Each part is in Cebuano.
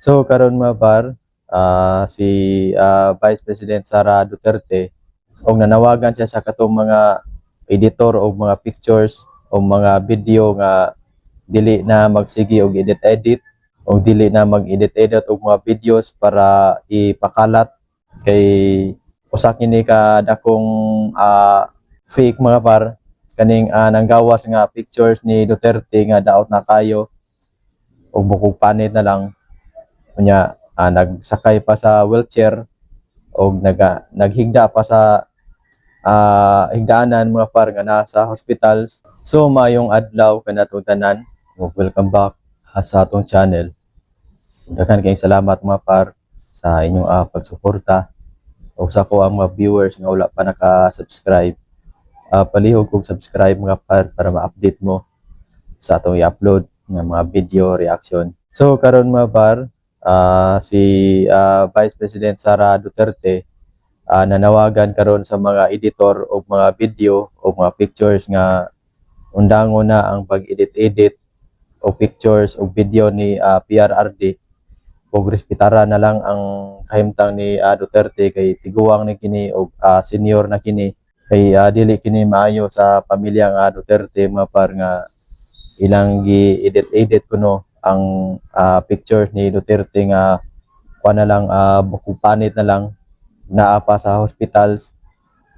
So karon, mga par, si Vice President Sara Duterte og nanawagan siya sa katong mga editor og mga pictures o mga video nga dili na magsige og edit-edit o dili na mag-edit-edit og mga videos para ipakalat kay usa kini ka dakong fake, mga par, kaning nanggawas nga pictures ni Duterte nga daot na kayo og bukog panit na lang. Unya nagsakay pa sa wheelchair og naghigda pa sa higdaanan, mga par, nga nasa hospitals. So maayong adlaw kanatong tanan ug welcome back sa atong channel. Daghan kayong salamat, mga par, sa inyong pagsuporta ug sa akoang mga viewers nga wala pa naka-subscribe. Palihog kog subscribe, mga par, para ma-update mo sa atong i-upload nga mga video reaction. So karon, mga par, si Vice President Sara Duterte nanawagan karon sa mga editor og mga video o mga pictures nga undangon na ang pag-edit-edit o pictures o video ni PRRD ug respetara na lang ang kahimtang ni Duterte kay tiguang ni kini og senior na kini, kay dili kini maayo sa pamilya nga Duterte, mga par, nga ilang gi-edit-edit kuno ang pictures ni Duterte nga kuan na lang, bukog panit na lang, naa pa sa hospitals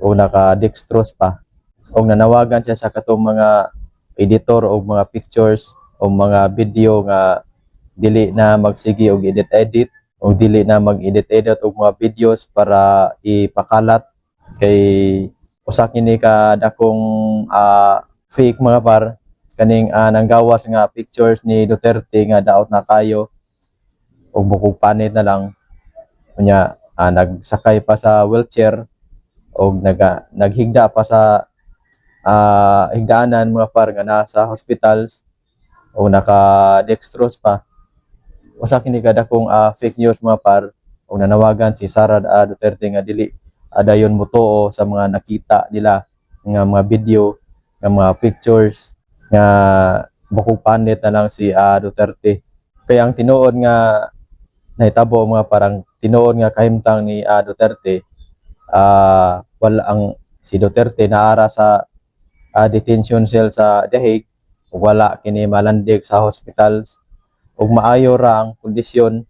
o naka dextrose pa. Og nanawagan siya sa katong mga editor og mga pictures o mga video nga dili na magsige og edit-edit o dili na mag-edit-edit og mga videos para ipakalat kay usa kini ka dakong fake, mga par, kaning nanggawas nga pictures ni Duterte nga daot na kayo og bukog panit na lang. Unya nagsakay pa sa wheelchair og naghigda pa sa higdaanan, mga par, nga nasa hospitals o naka dextrose pa. Usa kini ka dakong fake news, mga par, og nanawagan si Sara Duterte nga dili dayon motuo sa mga nakita nila nga mga video, nga mga pictures nga bukog panit na lang si Duterte. Kaya ang tinuod nga nahitabo, mga parang tinuod nga kahimtang ni Duterte, wala ang si Duterte naara sa detention cell sa The Hague ug wala kini malandig sa hospitals ug maayo ra ang kondisyon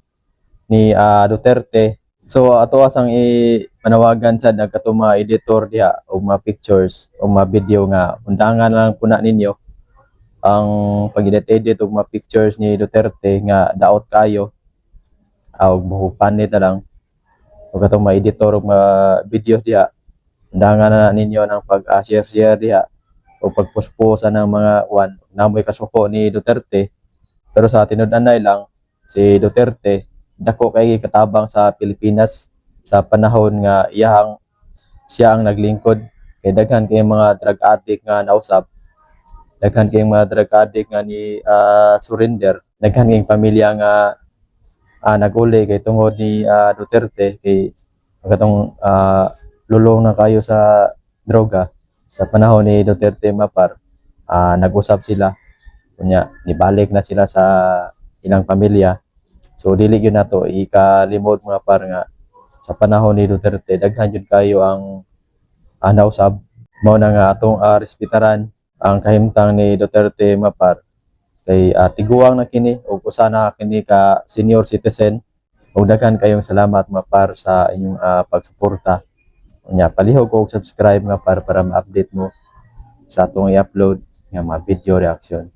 ni Duterte. So ato asang i manawagan sad ang katong mga editor diha og mga pictures o mga video nga undangan lang puna ninyo ang pag-edit-edit og mga pictures ni Duterte nga daot kayo og buhok panit na lang, ug katong mga editor og mga video diha, undangan na ninyo ng pag share-share diha o pagpuspusan ng mga one namoy kasuko ni Duterte. Pero sa tinud-anay lang, si Duterte dako kay katabang sa Pilipinas sa panahon nga iyahang siya ang naglingkod, kay daghan kay mga drug addict nga nausab, daghan kay mga drug addict nga ni surrender, daghan kay pamilya nga naguli kay tungod ni Duterte, kay katong lulong na kayo sa droga. Sa panahon ni Duterte, mapar, nag-usab sila, kunya nibalik na sila sa ilang pamilya. So dili gyud nato ikalimot, mga par, nga sa panahon ni Duterte daghan jud kayo ang nausab. Mao na nga atong respetaran ang kahimtang ni Duterte, mapar, kay tiguang na kini ug usa na kini ka senior citizen. Ug daghan kayong salamat, mga par, sa inyong pagsuporta. Unya palihog og subscribe, mga par, para ma-update mo sa atong i-upload nga mga video reaction.